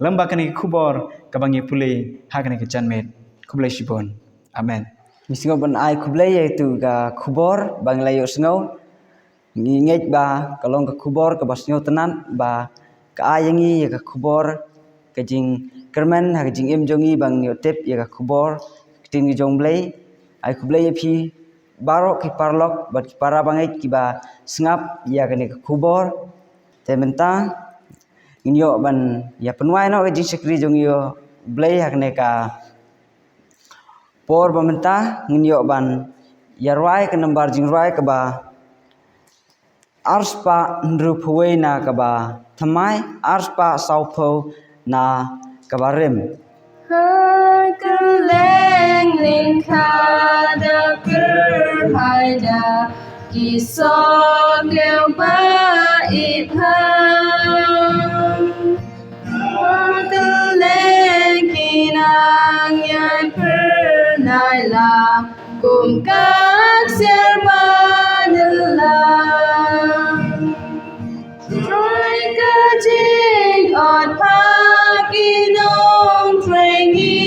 lem bad kane ka khubor kaba ngi pule ha kane ka janmiet. Khublei shibun. Amen. Ngi sngewbha ban ai khublei ïa itu ka khubor ba ngi la ïohsngew. Ngi ngeit ba ka long ka khubor kaba sngewtynnat, ba ka ai ïa ngi ïa ka khubor ka jingkyrmen ha ka jingim jong ngi, ba ngi ïoh tip ïa ka khubor ka ktien ka jong U Blei. Ai khublei ïa phi baroh ki paralok bad ki para bangeit kiba sngap ïa kane ka khubor. Te mynta ngin ïoh ban ïa pynwai noh ka jingshakri jong ngi ïa U Blei ha kane ka por ba mynta. Ngin ïoh ban ïa rwai ka nambar jingrwai kaba arspah hynriewphew na kaba thymmai, arspah sawphew na kaba rim. Ha kylleng lyngkha da kyrhai da ki sohklew ba iphang. Ha kylleng ki nang ïai phyrnai la kum ka ksiar ba nyngkong. Troi ka jingot ha ki nongtrei ngi,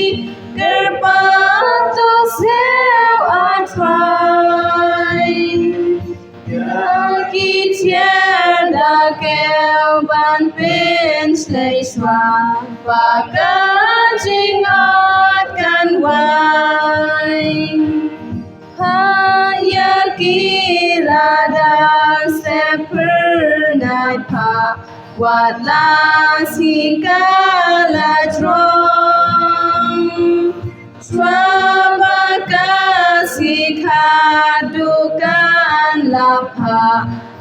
kyrpad to sngewthuh. Ïa ki tiar da kiew ban pynshlei shuwa ba ka jingot kan wan. Ha ïa ki la dang sep phyrnai pat, wat la sngi ka la jrong. Shuwa ba ka sngi khatduh kan lap ha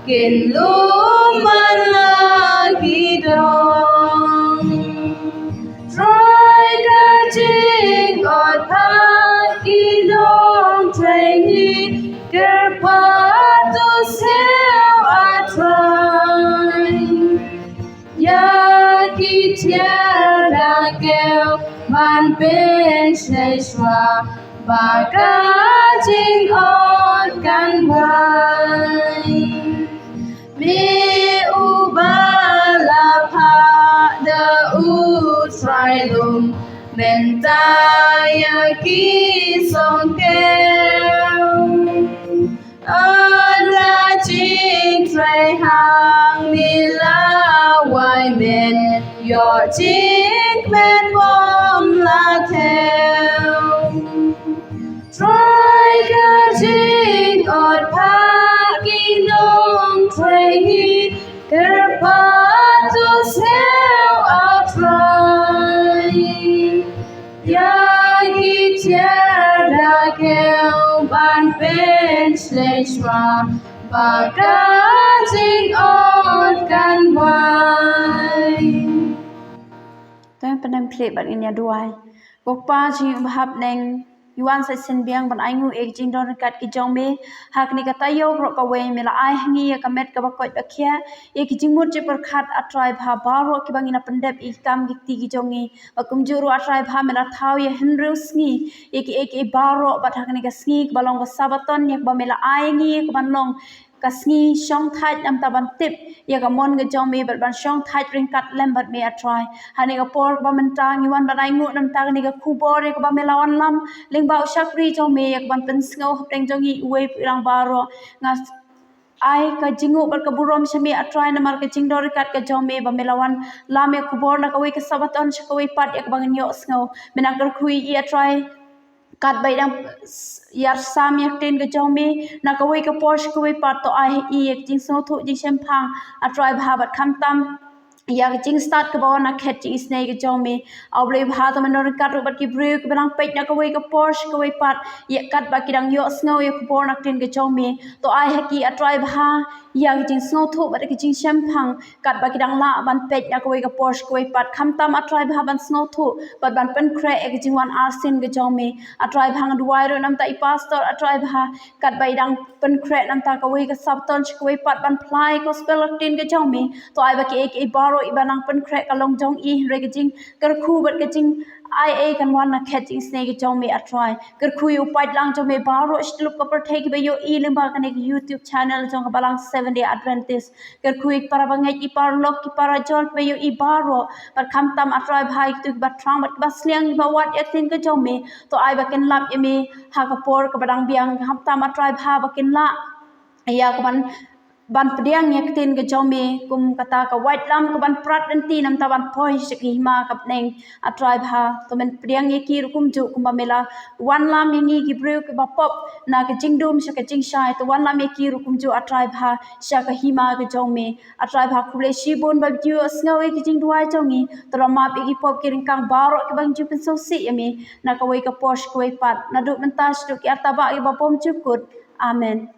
kin lum man la ki dong. Troi ka jingot ha ki nongtrei ngi, kyrpad to sngewthuh. Ïa ki tiar da kiew ban pynshlei shuwa ba ka jingot kan wan. Me uba la phah da u Trai lum, mynta ïa ki song kiew. Ynda jingtrei hangne la wai met, ïoh jingkmen bym la thew. Troi ka jingot ha ki nongtrei ngi, kyrpad to sngewthuh. Ïa ki tiar da kiew ban pynshlei shuwa ba ka jingot kan wan. To ngin pyndem khlieh bad ngin ïa duwai. Ko Kpa jong ngi uba ha bneng, Wan sa sien biang ban ai nguh ïa ki jingdon ryngkat ki jong me. Ha kane ka taïew baroh kawei me la ai ha ngi ïa ka met kaba koit ba khiah, ïa ki jingmut jingpyrkhat, A Trai Bha, baroh kiba ngi la pyndep ïa ki kam ki kti ki jong ngi. Ba kumjuh ruh, A Trai Bha, me la thaw ïa hynriew sngi ïa kiei kiei baroh, bad ha kane ka sngi kaba long ka Sabaton, ïa kaba me la ai ngi ïa ka ban long ka sngi shongthait namar ban tip ïa ka mon ka jong me bad ban shongthait ryngkat lem bad me, A Trai. Ha kane ka por kaba mynta ngi wan ban ai nguh namar kane ka khubor ïa kaba me la wanlam lyngba u shakri jong me, ïa ka ban pynsngew hapdeng jong ngi, uwei pa uwei lang baroh. Nga ai ka jingnguh bad ka burom sha me, A Trai, namar ka jingdon ryngkat ka jong me ba me la wanlam ïa ka khubor na kawei ka Sabaton sha kawei pat, ïa kaba ngin ïohsngew. Me nang kyrkhu ïa i, A Trai, katba i dang ïarsam ïa ka ktien ka jong me na kawei ka por sha kawei pat. To ai ha i ïa ka jingsngewthuh, jingshemphang, A Trai Bha, bad khamtam ïa ka jingstad kaba wan na khet jingisynei ka jong me. A Blei Bha, to men don ryngkat ruh bad ki briew kiba nang peit na kawei ka por sha kawei pat, ïa katba ki dang ïohsngew ïa ka khubor na ka ktien ka jong me. To ai ha ki, A Trai Bha, ïa ka jingsngewthuh bad ka jingshemphang katba ki dang lah ban peit na kawei ka por sha kawei pat, khamtam, A Trai Bha, ban sngewthuh bad ban pynkhreh ïa ka jingwan arsien ka jong me. A Trai Bha, nga duwai ruh namar i pastor, A Trai Bha, katba i dang pynkhreh namar kawei ka Sabaton sha kawei pat ban pynlait gospel ka ktien ka jong me. To ai ba kiei kiei baroh iba nang pynkhreh ka long jong i, hynrei ka jingkyrkhu bad ka jingai ei kan wan na khet jingisynei ka jong me, A Trai. Kyrkhu ïa u paidlang jong me baroh shi tyllup ka pyrthei kiba ïohi lyngba kane ka YouTube channel jong ka Balang Seventh Day Adventist. Kyrkhu ïa ki para bangeit, ki paralok, ki parajor kiba ïohi baroh, bad khamtam, A Trai Bha, ïa kito kiba thrang bad kiba sliang kiba wad ïa ka ktien ka jong me. To ai ba kin lap ïa me ha ka por kaba dang biang, khamtam, A Trai Bha, ba kin lah ïa ka ban, ban pdiang ïa ka ktien ka jong me kum kata ka waitlam ka ban prat lynti namar ban poi sha ka hima ka bneng, A Trai Bha. To men pdiang ïa ki ruh kumjuh kumba me la wanlam ïa ngi ki briew kiba pop na ka jingdum sha ka jingshai. To wanlam ïa ki ruh kumjuh, A Trai Bha, sha ka hima ka jong me. A Trai Bha, khublei shibun ba phi ju ïohsngew ïa ki jingduwai jong ngi. To la map ïa ki pop ki ryngkang baroh kiba ngi ju pynsngewsih ïa me na kawei ka por sha kawei pat, naduh mynta shaduh ki artabah kiba bymjukut. Amen.